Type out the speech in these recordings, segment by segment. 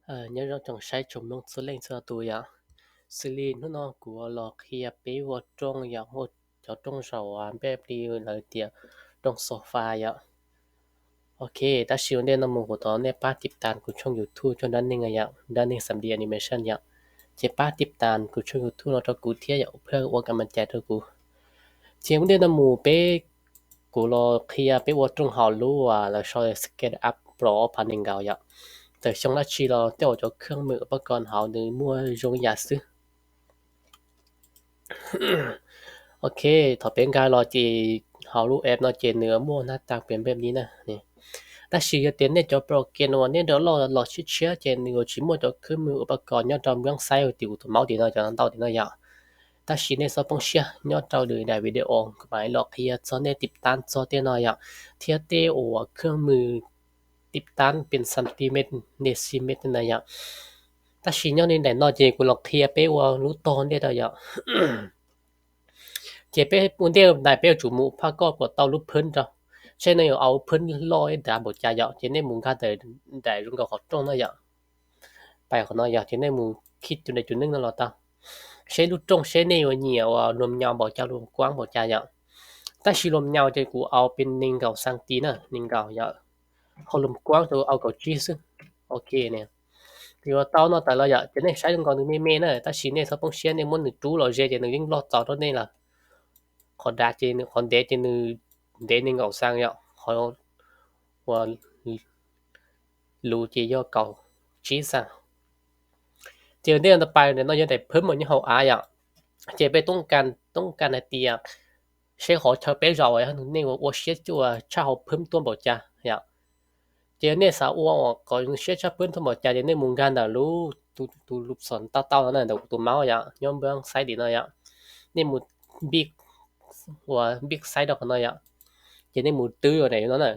Nyob zoo tsoom saib tsoom mloog txhua leej txhua tus yom. Xws li hnub no kuv los qhia peb ua rooj yom, ua cov rooj zaum npaj li lawv tias rooj sofa yom. Ok, tab sis ua ntej no mus kuv thov nej pab tib tas kuv tshooj YouTube Tsooj Dab Neeg yom, Dab Neeg Xam Di Animation yom. Ces pab tib tas kuv tshooj YouTube no rau kuv thiab yom, phaj ua kam mas cais rau kuv. Ces ua ntej no mus peb, kuv los qhia peb ua rooj hauv lub uas lawv sau SketchUp Pro ob phav nees nkaum yom. Txawm xyoo dab tsi los tej zaum cov khab mws uas pab ko hauv nws muaj zoo ib yam xwb. Ok, thaum peb nkag los ces hauv lub app no ces nws muaj nab tas piam npej li na. Tab sis yog tias nej cov program uas nej download los tshiab tshiab ces nws yuav tsis muaj cov khab mws uas pab ko nyob rau npab xaib tim kuv tus maub tim no cov ntau tim no yom. Tab sis nej txhob poob siab, nyob rau lwm daim video kuv mam los qhia txog nej tib tas txog tej no yom, thiab tej uas khab mws tib tas pes centimet, decimet na yom. Tab sis nyob li daim no ces kuv los qhia peb ua lub tog ntej rau yom. Ces peb ua ntej daim peb yuav tsum mus phaj koj puas tau lub phab rau, seb nej yuav au phab loj ib dav npaum cas yom. Ces nej mus nkag ntawm daim zoo nkaus qhov rooj no yom, pais qhov no yog ces nej mus khij tus daim cus neej no los tau, seb lub rooj seb nej yuav nyiam uas luam nyau npaum cas luam kuab npaum cas yom. Tab sis luam nyau ces kuv au pes nees nkaum xas tis na, nees nkaum yom, ho luam kuab ces au kaum tsib xwb. Ok, yuav tau no tas los yom, ces nej saib zoo nkaus nws me me na, tab sis nej txhob poob siab, nej muab nws rub los ze ces nws yeej loj txaus rau nej lawm. Qhov dav ces nws, qhov ntev ces nws ntev nees nkaum xas yom, qhov uas luv ces yog kaum tsib xas. Ces ntej ntawd pais no yog daim phab mas nyob hauv av yom. Ces peb toob kas hais tias seb qhov chaw peb zaum nej ua siab tshaj hauv phab tuaj npaum cas yom. Ces nej xav ua kom siab tshaj phab tuaj npaum cas ces nej mus nkag ntawm lub, tus lub xom tau tau no na, ntawm tus maub yom, nyob npab xaib tim no yom. Nej mus npij, ua npij xaib rau qhov no yom. Ces nej mus twb ua daim no na.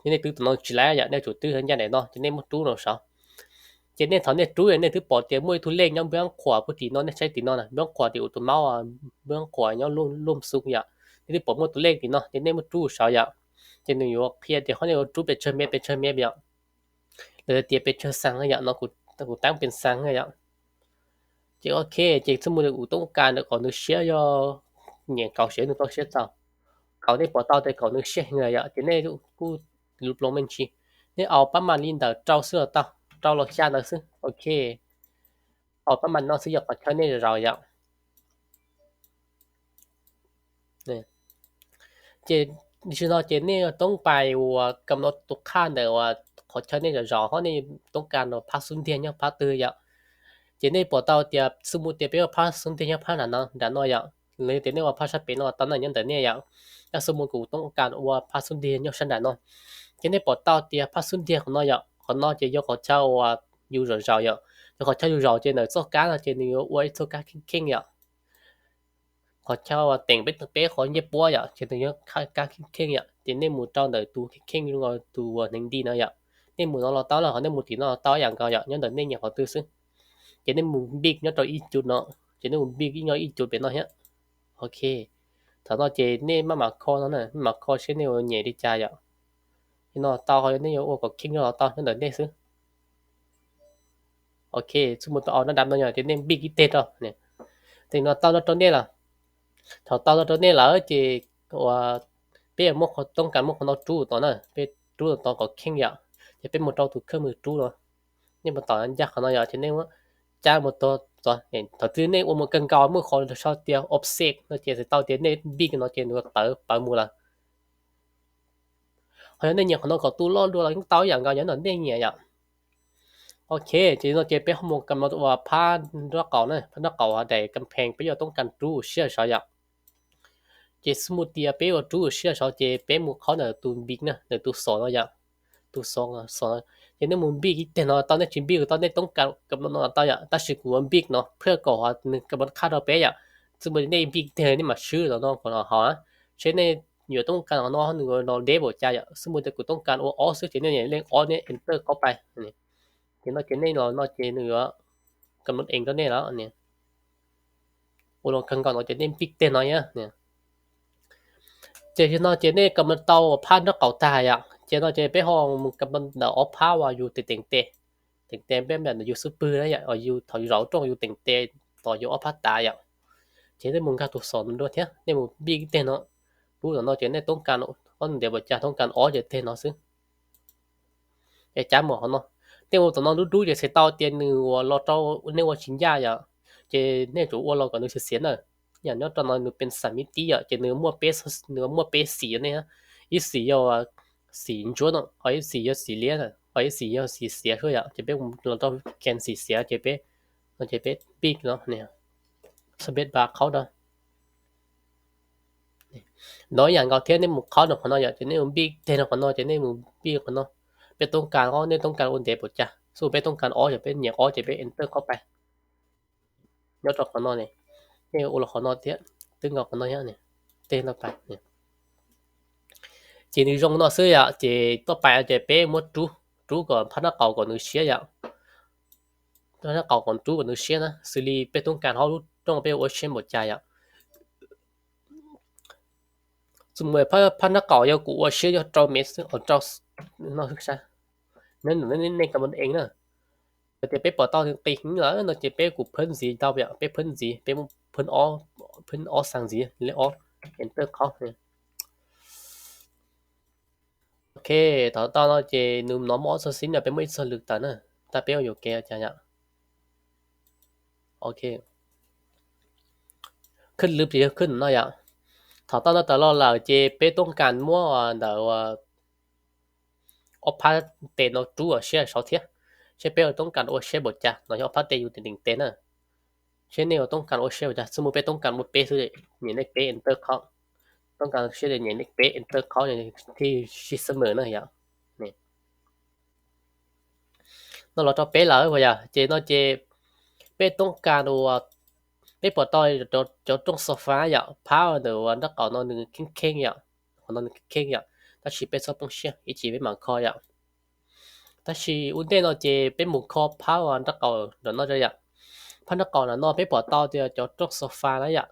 Nej twb tus no tsis laib yom, nej tsum twb ncaj daim no ces nej muab rub rau saud. Ces nej thaum nej rub nej twb pom tias muaj ib tug lej nyob npab qhuam puag tim no, nej saib tim no na, npab qhuam tim tus maub, npab qhuam nyob luj xu yom. Nej twb pom muaj tus lej tim no ces nej muab rub saud yom. Ces nws yuav qhia tias qhov nej yuav rub pes tsawg mev pes tsawg mev yom. Lawv tias pes tsawg xas yom, no kuv tab pes xas yom. Ces ok, ces txuj mus kuv toob kas ntawm kom nws siab yog nyiam kaum siab nws tau siab txaus. Kaum nej pom tau tias kaum nws siab heev lawm yom, ces nej kuj lub ploov me ntsis, nej au pab mas li ntawm rau xwb los tau, rau los xya ntawd xwb. Ok, au pab mas no xwb yog qhov chaw nej zaum yom. Ces tam sim no ces nej toob pais uas kam no tus qhaj ntawm uas qhov chaw nej zaum zaum ho nej toob kas los phab xub ntiag nyob phab twg yom. Ces nej pom tau tias xub mus tias peb ua phab xub ntiag nyob phab nram no yom, los yog tias nej ua phab sab pem no tau na, nyob ntawm nej yom. Yog xub mus kuv toob kas ua phab xub ntiag nyob sab nram no. Ces nej pom tau tias phab xub ntiag qhov no yom, qhov no ces yog qhov chaw uas yus zaum zaum yom. Yog qhov chaw yus zaum ces ntawm txoj kab no ces nws yuav ua ib txoj kab kheej kheej yom. Qhov chaw teem peb, peb qhov ncej puab yom, ces nws yog kab kheej kheej yom, ces nej mus rau ntawm tus kheej kheej zoo nkaus tus uas hneev nti no yom. Nej mus no los tau los ho nej mus tim no los tau ib yam nkaus yom, nyob ntawm nej nyiam qhov twg xwb. Ces nej mus npij nyob rau ib cub no, ces nej mus npij ib nyob ib cub pem no thiab. Ok, thaum no ces nej maj mam kho no na, maj mam kho seb nej ua nyem li cas yom. Ces no tau ho yog nej yuav ua kom kheej los tau nyob ntawm nej xwb. Ok, txuj mus tau au nab dam no yog ces nej npij ib teg rau. Ces no tau no rau nej lawm. Thaum tau no rau nej lawm ces ua, peb yuav muab qhov toob kas muab qhov no rub tod na, peb rub tod kom kheej yom. Ces peb mus rau tus khab mws rub no. Nej mus tom ncaj qhov no yom, ces nej muab cab mus tod. Thaum twg nej ua mus kawg nkaus muaj qhov sau tias offset no ces txhais tau tias nej npij no ces nws tawv pawv mus lawm. Ho yog nej nyiam qhov no kom tu loj dua los yeej tau ib yam nkaus, yog nej nyiam yom. Ok, ces no ces peb ho mus kam no ua phab nraub qaum na, phab nraub qaum daim kam phees peb yuav toob kas rub siab saud yom. Ces xub mus tias peb yuav rub siab saud ces peb mus qhov ntawm tus npij na, ntawm tus xom no yom. Tus xom, xom, ces nej mus npij ib teg no tau, nej tsis npij tau nej toob kas kam no tau yom, tab sis kuv ua npij no phaj kom nws kam no qhaj rau peb yom. Xub mus nej npij ib teg nej mam swb los no kom ho, seb nej yuav toob kas no nws los deb npaum cas yom. Xub mus tias kuv toob kas ua ob xwb ces nej leej ob nej enter qaub pais. Ces no ces nej los no ces nws yuav kam no ees rau nej lawm. Ua los kawg nkaus no ces nej npij teg no yom. Ces no ces nej kam no tau phab nraub qaum tag yom, ces no ces peb ho mus kam no ntawm ob phab uas yus teem teem tes. teem tes peb nws yug xub pwg na yom, yus thaum yus zaum rooj yus teem tes tos yus ob phab tav yom. Ces nej mus nkag tus xom no dua thiab, nej mus npij teg no, rub tom no ces nej toob kas ob ntiav pam cas toob kas ob ces teg no xwb. Es cav mus qhov no, nej ua tom no rub rub ces txhais tau tias nws uas los rau nej ua tsis ncaj yom, ces nej tsum ua los kom nws xiav xiav na. Yam nyob rau no nws pes xam ib tib yom, ces nws muaj peb, nws muaj peb xim nej, ib xim yog xim ntsuab no, ho ib xim yog xim liab, ho ib xim yog xim xiav xwb yom, ces peb los rau ken xim xiav ces peb, ces peb npij no, space bar qhaub no. No ib yam nkaus thiab, nej mus qhaub rau qhov no yom, ces nej mus npij teg rau qhov no ces nej mus npij qhov no, peb toob kas ob, nej toob kas ua ntev pam cas, xub peb toob kas ob ces peb nyem ob ces peb enter qhaub pais. Nyob rau qhov no ne, nej ua los qhov no thiab, twb nkaus qhov no thiab, teg no pais. Ces nws zoo no xwb yom, ces toj pais ces peb muab rub, rub kom phab nraub qaum kom nws siab yom. Phab nraub qaum kom rub kom nws siab na, xws li peb toob kas hauv lub rooj peb ua siab npaum cas yom. Txuas mus phab nraub qaum yog kuv ua siab yog rau mev xwb, rau no xwb sab. Nyob nej kam ees na, yog tias peb pom tau nws qis heev lawm no ces peb kuv phab ntxiv tau yom, peb phab ntxiv, peb muab phab ob, phab ob xas ntxiv li ob, enter qhaub. Ok, thaum tau no ces nws no muaj ob txoj xib no peb muab ib txoj lwm tawm na, tab peb ua yuam kev cas yom. Ok, khwb lwm ces yog khwb no yom. Thaum tau no tawm los lawm ces peb toob kas muab ntawm ob phab tes no rub siab saud thiab, seb peb ua toob kas ua siab npaum cas, no yog ob phab tes yus teem tes na. Seb nej ua toob kas ua siab npaum cas, xwb mus peb toob kas ua peb xwb, nyem nej peb enter qhaub. Toob kas siab nyem nej peb enter qhaub thiaj sib xab mem na yom. No los rau peb lawm yom, ces no ces peb toob kas ua, peb pom tau cov rooj xo fab yom, phab ntawm nraub qaum no nws kheej kheej yom, qhov no nws kheej kheej yom, tab sis peb txhob poob siab, ib chim peb mam kho yom. Tab sis ua ntej no ces peb mus kho phab nraub qaum nram no yom. Phab nraub qaum nram no peb pom tau tias cov rooj xo fab na yom.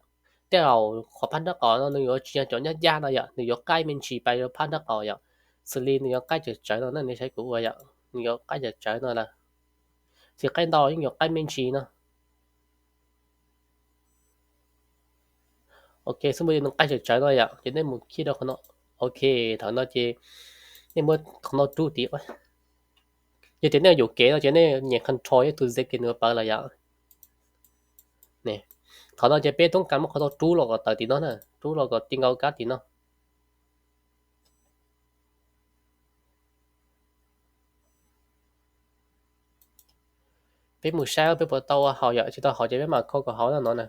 Tej zaum qhov phab nraub qaum no nws yuav tsis yog cov nyab yaj no yom, nws yuav qaij me ntsis pais rau phab nraub qaum yom. Xws li nws yuav qaij tsawv tsawv no na, nej saib kuv ua yom, nws yuav qaij tsawv tsawv no lawm. Tsis qaij ntau, yeej yuav qaij me ntsis no. Ok, xwb mus nws qaij tsawv tsawv no yom, ces nej mus khij rau qhov no. Ok, thaum no ces nej muab qhov no rub tid. Yog tias nej yuam kev no ces nej nyem control ib tug ze kev nws pawv lawm yom. Thaum no ces peb toob kas muab qhov no rub los kom tawm tim no na, rub los kom ti nkaus kab tim no. Peb mus saib peb puas tau ua haum yom, tsis tau haum ces peb mam kho kom haum no na.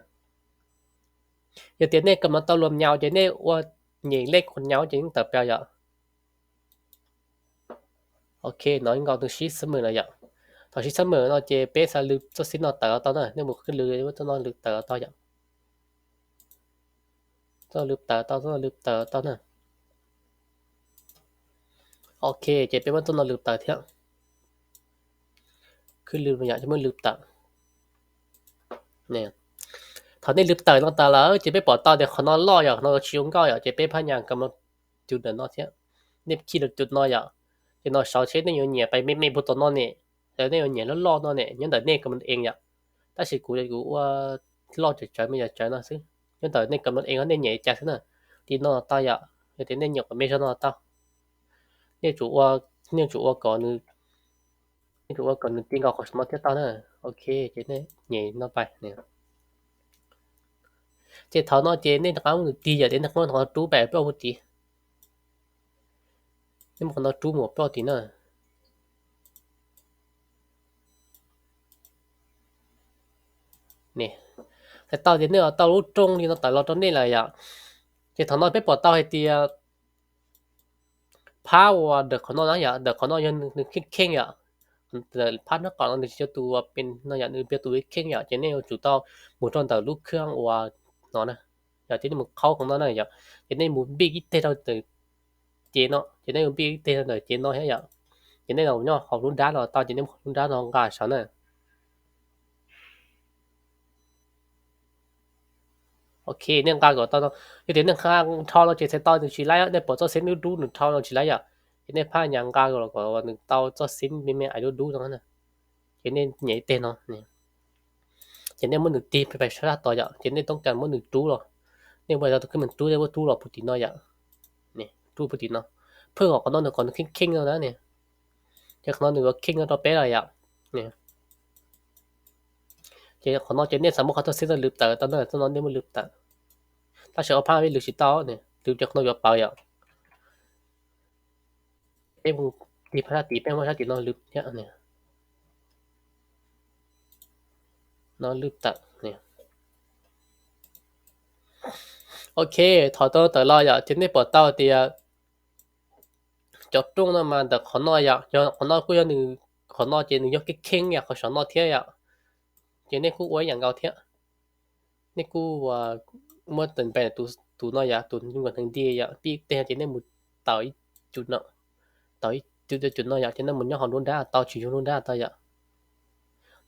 Yog tias nej kam no tau luam nyaus ces nej ua nyem lej khuam nyaus ces yeej tawm plaws yom. Ok, no nkaus nws sib xab mem lawm yom. Thaum sib xab mem no ces peb xav lwm txoj xib no tawm tau na, nej mus khwb lwm txoj no lwm tawm tau yom. Txoj lwm tawm tau, txoj lwm tawm tau na. Ok, ces peb muab txoj no lwm tawm thiab. Khwb lwm yom, muab lwm tawm. Thaum nej lwm tawm no tas lawm ces peb pom tau tias qhov no loj yom, qhov no tsis zoo nkauj yom, ces peb phab nyas kam tus ntawm no thiab. Nej khij rau tus no yom, ces no saud seb nej yuav nyiam pais me me puag tom no ne, yog nej yuav nyiam loj loj no ne, nyob ntawm nej kam ees yom. Tab sis kuv, kuv ua loj tsawv tsawv me nyuam tsawv no xwb. Nyob ntawm nej kam ees, nej nyiam li cas xwb na. Tim no tau yom, yog tias nej nyiam kom me zog no tau. Nej tsum ua, nej tsum ua kom nws, nej tsum ua kom nws ti nkaus qhov no thiab tau na. Ok, ces nej nyem no pais. Ces thaum no ces nej rov qab muab nws tig yom, ces nej muab qhov no rub pem plaub hau tid. Nej muab qhov no rub mus plaub hau tid na. Thaum tau ces nej tau lub rooj li no tawm los rau nej lawm yom. Ces thaum no peb pom tau hais tias phab uas ntawm qhov no na yom, ntawm qhov no yog nws kheej kheej yom. Phab nraub qaum no nws tsis yog tus uas pes no yom, nws yog tus kheej yom, ces nej yuav tsum tau mus rau ntawm lub khab uas no na. Yog ces nej mus qhaub qhov no na yom, ces nej mus npij ib teg rau ntawm cev no, ces nej mus npij ib teg rau ntawm cev no thiab yom. Ces nej los nyob hauv lub nrab no tau, ces nej muab lub nrab no nqa saud na. Ok, nej nqa kom tau no. Yog tias nej nqa dhau no ces txhais tau nws tsis laib, nej pom txoj xib dub dub nws dhau no tsis laib yom. Ces nej phab nyas nqa los kom nws tau txoj xib me me ais dub dub no na. Ces nej nyem ib teg no, ces nej muab nws tig pais sab tod yom, ces nej toob kas muab nws rub los, nej muab tus khwb meej rub, nej muab rub los puag tim no yom, rub puag tim no, phwj kom qhov no nws kom nws kheej kheej no na ne. Ces qhov no nws yuav kheej no rau peb lawm yom. Ces qhov no ces nej xav muab qhov txoj xib no lwv tawm tau na, txoj no nej muab lwv tawm. Tab sis ob phab peb lwv tsis tau ne, lwv ces qhov no yuav pawv yom. Peb mus tig phab sab tid, peb muab sab tim no lwv thiab, no lwv tawm. Ok, thaum tau tawm los yom, ces nej pom tau tias cov rooj no mas ntawm qhov no yom, yog qhov no kuj yog nws, qhov no ces nws yog kheej kheej yam qhov saum no thiab yom. Ces nej kuj ua ib yam nkaus thiab, nej kuj muab tawm npe tus no yom, tus nyuj nkuav hneev nti yom, pib ib teg ces nej mus taus ib cum no, taus ib cum no yom, ces nej mus nyob hauv nruab nrab tau, tsis yog nruab nrab tau yom.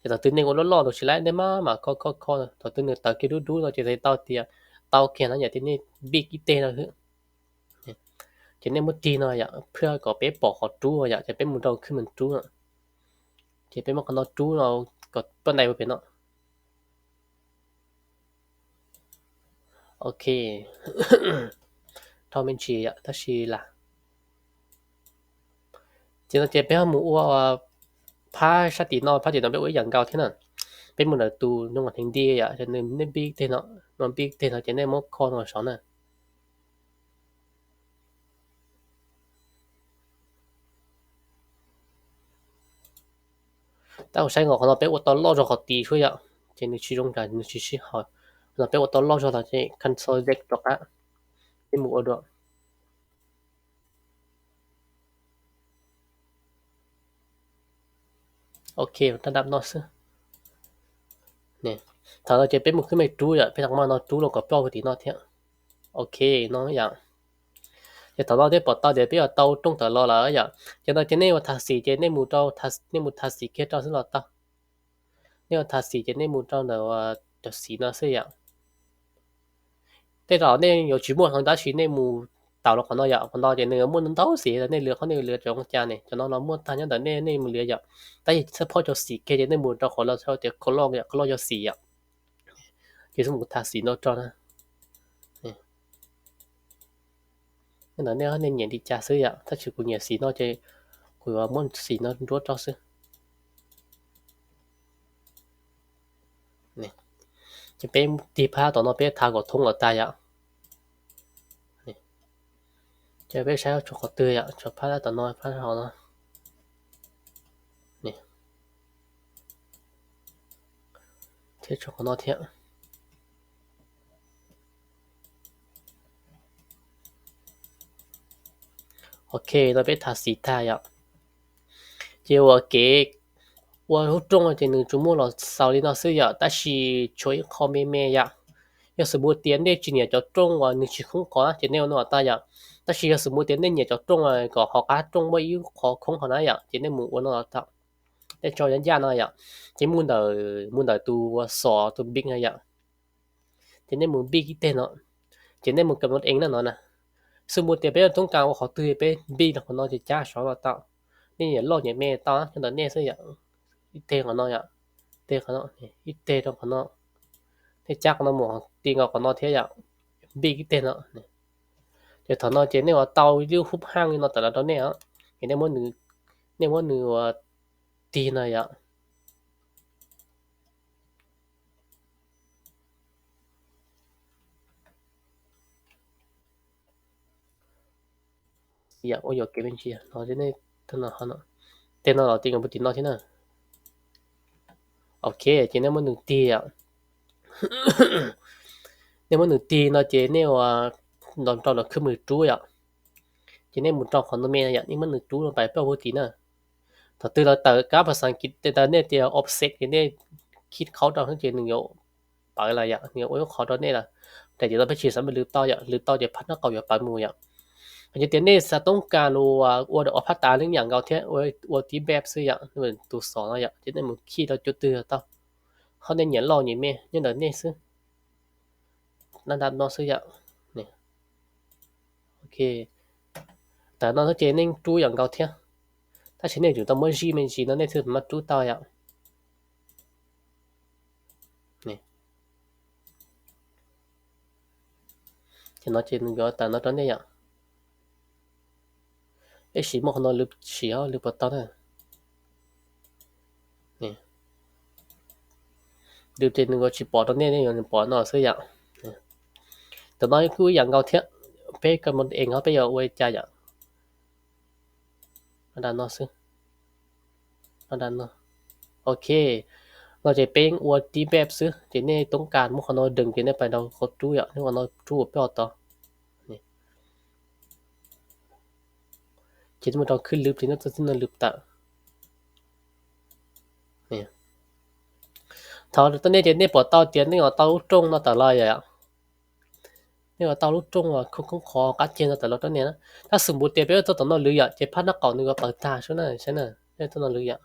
Ces thaum twg nej ua loj loj tus tsis laib nej maj mam kho kho kho, thaum twg nws tawm kiag dub dub no ces tau tias tau kiag no yom, ces nej npij ib teg no xwb. Ces nej muab tig no yom, phwj kom peb pom qhov rub yom, ces peb mus rau khwb meej rub no. Ces peb muab qhov no rub no kom pab ntais pem no. Ok, dhau me ntsis yom, tab sis lam. Ces no ces peb ho mus ua phab sab tim no, phab tim no peb ua ib yam nkaus thiab na. Peb mus ntawm tus nyuj nkuav hneev nti yom, ces nws, nej npij teg no, no npij teg no ces nej muab kho no saud na. Tab sis saib nkaus qhov no peb ua tau loj zog qhov tid xwb yom, ces nws tsis zoo, nws tsis sib haum. Qhov no peb ua tau loj zog los ces Ctrl Z rov qab, peb mus ua dua. Ok, rab dab no xwb. Thaum no ces peb mus khwb meej rub yom, peb tau maj no rub los kom ploj puag tim no thiab. Ok, no yom. Ces thaum no nej pom tau tias peb yuav tau rooj tawm los lawm yom. Ces no ces nej ua tha xim ces nej mus rau, nej mus tha xim kiag rau xwb los tau. Nej ua tha xim ces nej mus rau ntawm cov xim no xwb yom. Tej zaum nej yuav tsis muaj heev tab sis nej mus taus los qhov no yom, qhov no ces nws muaj ntau xim, nej lwv qhov nej lwv cov ua cas ne, cov no los muaj tag nyob ntawm nej, nej mus lwv yom. Tab sis txhaj phob cov xim kiag ces nej mus rau qhov lawv tias color yom, color yog xim yom. Ces xwb mus tha xim no rau na. Nyob ntawm nej, nej nyiam li cas xwb yom, tab sis kuv nyiam xim no ces kuv yuav muab xim no nruab rau xwb. Ces peb tig phab tom no peb tha kom thoob los tag yom. Ces peb saib tshuav qhov twg yom, tshuav phab tom no, phab hauv no thiab tshuav qhov no thiab. Ok, no peb tha xim tag yom. Ces ua kev ua lub rooj ces nws tsuas muaj los xaus li no xwb yom, tab sis tshuav ib qho me me yom. Yog xws mus tias nej tsis nyiam cov rooj uas nws tsis khoob qhov na ces nej ua no tau yom. Tab sis yog xws mus tias nej nyiam cov rooj kom hauv qab rooj muaj ib qho khoob qhov na yom, ces nej mus ua no tau. Nej tso ncaj ncaj no yom, ces mus ntawm, mus ntawm tus xom tus npij no yom. Ces nej mus npij ib teg no, ces nej mus kam no ees na no na. Xws mus tias peb toob kas ua qhov twg peb npij rau qhov no ces cab saud los tau. Nej nyiam loj nyiam me tau nyob ntawm nej xwb yom. Ib teg qhov no yom, teg qhov no, ib teg rau qhov no. Nej cab qhov no mus ti nkaus qhov no thiab yom, npij ib teg no. Ces thaum no ces nej ua tau ib lub hub haaj li no tawm los rau nej os. Ces nej muab nws ua tig no yom. Yom, ua yuam kev me ntsis no, teg no los ti nkaus puag tim no thiab na. Ok, ces nej muab nws tig yom. Nej muab nws tig no ces nej ua nto rau los khwb mus rub yom. Ces nej mus rau qhov no me yom, nej muab nws rub no pais ploj puag tim na. Thaum twg lawv tawm kab phas xas kiv tas nej tias offset ces nej khij qhaub rau xwb ces nws yuav pawv lawm yom, nws yuav ua ib qho rau nej lawm. Raws li no peb tsis xav lwv tau yom, lwv tau ces phab nraub qaum yuav pawv mus yom. Hos yog tias nej xav toob kas los ua dam ob phab tas li ib yam nkaus thiab, ua tib npej xwb yom, tus xom no yom, ces nej mus khij rau cov twg tau, qhov nej nyiam loj nyiam me nyob ntawm nej xwb. Nab nrab no xwb yom. Ok, tam no xwb ces nej rub yam nkaus thiab, tab sis nej yuav tsum tau muab zij me ntsis no nej thiaj mam rub tau yom. Ces no ces nws yuav tawm no rau nej yom. Peb sim muab qhov no lwv sim lwv puas tau na. Lwv ces nws yuav tsis pom rau nej, nej yuav pom no xwb yom. Tam no kuj ib yam nkaus thiab, peb koj mus es no peb yuav ua li cas yom. Dam no xwb. Dam no. Ok. No ces peb ua tib npej xwb ces nej toob kas muab qhov no dees ces nej pais rau qhov rub yom, nej ua no rub peb ua tod. Ces mus rau khwb lwv ces nej txoj xib no lwv tawm. Thov rau nej ces nej pom tau tias nej yuav tau lub rooj no tawm los yom. Nej yuav tau lub rooj khoob khoob qhov qab ceg no tawm los rau nej na. Tab sis mus tias peb txoj tom no lwv yom ces phab nab qaum nws yuav pawv tag xwb na, saib na, txoj no lwv yom.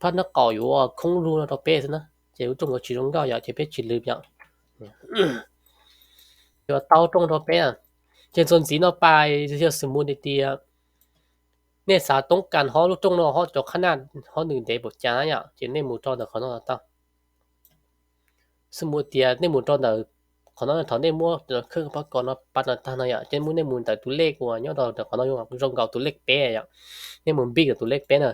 Phab nab qaum yuav khoob lug no rau peb xwb na, ces lub rooj yuav tsis zoo nkauj yom ces peb tsis lwv yom. Yuav tau rooj rau peb. Ces txuas ntxiv no pais yog xws mus tias nej xav toob kas ho lub rooj no ho cov qhab naj ho nws ntev npaum cas na yom ces nej mus rau ntawm qhov no tau. Xws mus tias nej mus rau ntawm qhov no, thaum nej muab khwb pab kom no pab no tag no yom ces muab nej mus ntawm tus lej uas nyob rau ntawm qhov no zoo nkaus tus lej peb yom. Nej mus npij ntawm tus lej peb na,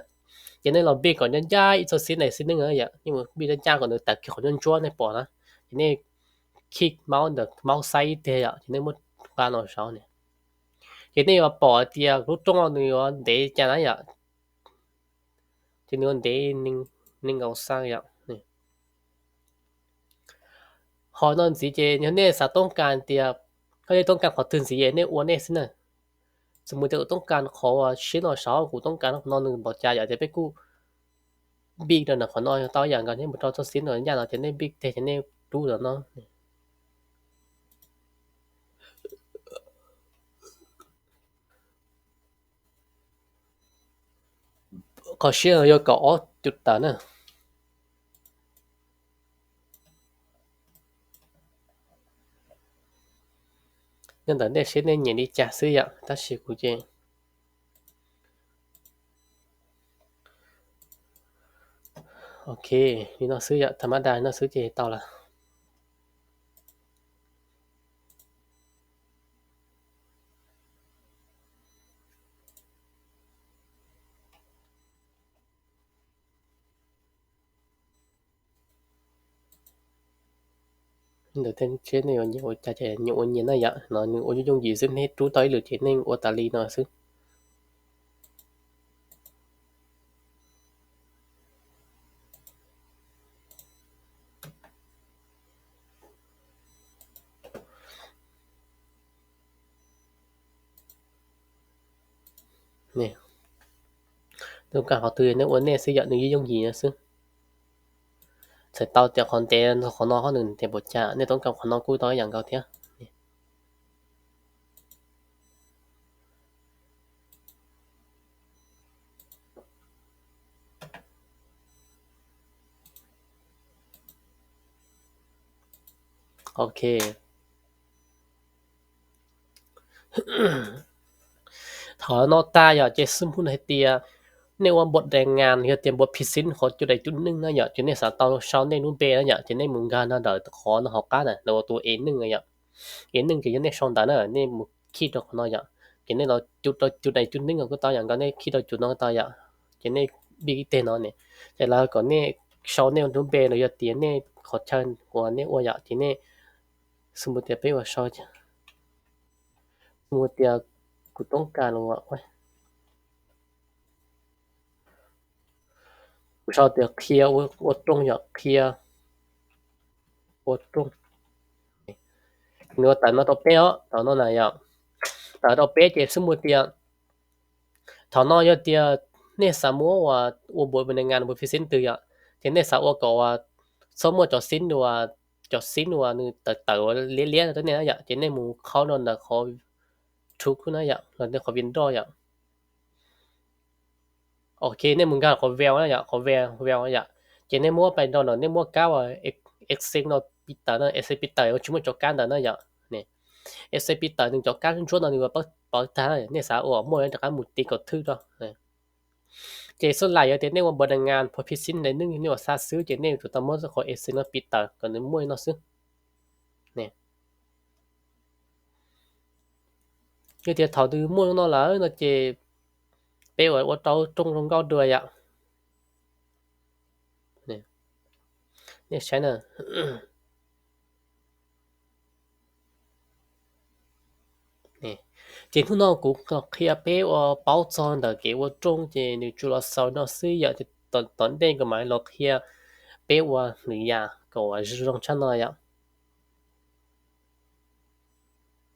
ces nej los npij kom ncaj ncaj ib txoj xib neej xib neej yom, nej mus npij ncaj ncaj kom nws tawm kiag qhov ntsuab ntsuab nej pom na, ces nej khij maub ntawm maub xaib ib teg yom ces nej muab nqa no saud ne. Ces nej yuav pom tias lub rooj nws yuav ntev cas na yom. Ces nws yuav ntev nees nkaum xaa yom. Ho no ntxiv ces yog nej xav toob kas tias, koj nej toob kas qhov twg ntxiv es nej ua nej xwb na. Xws mus tias kuv toob kas qhov siab no saud, kuv toob kas no nws npaum cas yom ces peb kuj npij rau ntawm qhov no tau ib yam nkaus, nej mus rau txoj xib no ncaj no ces nej npij teg ces nej rub rau no. Qhov siab no yog kaum ob cum tawm na. Nyob ntawm nej siab nej nyiam li cas xwb yom, tab sis kuv ces ok li no xwb yom, tham mab da li no xwb ces tau lawm. Ntawm tej tsheb nej yuav nyiam ua cas ces nyiam ua nyias na yom, no nws ua yooj yooj yim xwb, nej rub tau ib lwm ces nej ua tas li no xwb. Toob kas qhov twg nej ua nej xwb yom, nws yooj yooj yim no xwb. Txhais tau tias qhov ntev qhov no ho nws ntev npaum cas, nej toob kas qhov no kuj tau ib yam nkaus thiab. Ok. Thaum no tag yom, ces xwb mus hais tias nej ua npuas daim ngas yog tias npuas phi xib qhov cua daim cub neej na yom, ces nej xav tau sau nej lub npe na yom, ces nej mus nkag no ntawm qhov no hauv qab na, ntawm tus e neej yom. E neej ces yog nej sau ntawv na, nej mus khij rau qhov no yom, ces nej los cub rau cua daim cub neej kuj tau yom, nkaus nej khij rau cov no tau yom, ces nej npij ib teg no ne, ces lawv kom nej sau nej lub npe los yog tias nej qhov chaw uas nej ua yom, ces nej xwb mus tias peb ua sau, xwb mus tias kuv toob kas los kuv sau tias qhia ua rooj yom, qhia ua rooj. Nws ua tawm no rau peb os, tawm no na yom. Tawm rau peb ces xwb mus tias, thaum no yog tias nej xav muab ua, ua npuas ngas npuas phi xib twg yom, ces nej xav ua kom uas txhob muaj cov xib uas, cov xib uas nws tawm tawm liab liab rau nej na yom, ces nej mus qhaub rau ntawm qhov tru kuj na yom, los nej qhov vi nroj yom. Ok, nej mus nkag qhov veo na yom, qhov veo, veo yom. Ces nej muab pais nrog no, nej muab kab uas Excel no piv tawm na, Excel piv tawm uas tsis muaj cov kab ntawd na yom. Excel piv tawm nws cov kab ntsuab no nws pawv tag, nej xav ua muaj rov qab mus tiv kom thwj rau. Ces xub lais yog tias nej ua npuas ngas npuas phi xib ntawd nej ua xa xwb ces nej tsum tau muab qhov Excel no piv tawm kom nws muaj li no xwb. Yog tias thaum twg muaj no lawm no ces peb ua ua rau rooj zoo nkauj dua yom. Nej saib na. Ces hnub no kuv qhia peb ua paub txog ntawm kev ua rooj ces nws tsuas los xaus no xwb yom. Tom ntej kuv mam los qhia peb ua lwm yam kom zoo tshaj no yom.